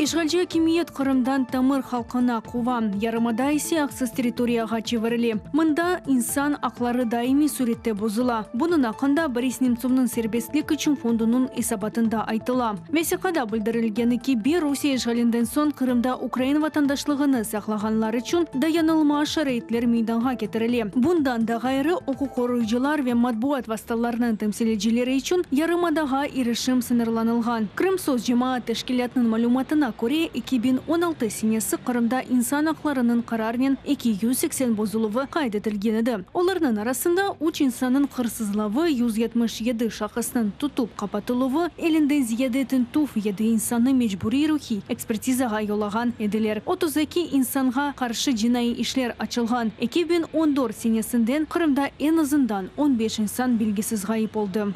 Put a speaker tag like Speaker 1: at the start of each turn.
Speaker 1: İşğalci akimiyet Qırımdan tamır halqını quva, yarımada ise aqsız territoriyağa çevirile. Mında insan aqları daimiy sürette bozula. Bunıñ aqqında Boris Nemtsovnıñ Serbestlik içün fondunıñ esabatında aytıla. Vesiqada bildirilgeni kibi, Rusiye işğalinden soñ Qırımda ukrain vatandaşlığını saqlağanlar içün dayanılmaz şaraitler meydanğa ketirile. Bundan da ğayrı, uquq qoruyıcılar ve matbuat vastalarınıñ temsilcileri içün yarımadağa irişim sıñırlanılğan. Krımsos cemaat teşkilâtınıñ malümatına köre, 2016 senesi Qırımda insan aqlarınıñ qararnen 280 bozuluvı qayd etilgen edi. Olarnıñ arasında üç insannıñ hırsızlavı, 177 şahısnıñ tutıp qapatıluvı, 50-den ziyade tintüv, yedi insannı mecburiy ruhiy ekspertizağa yollağan ediler, 32 insanğa qarşı cinaiy işler açılğan. 2014 senesinden Qırımda eñ azından 15 insan belgisiz ğayıp oldı.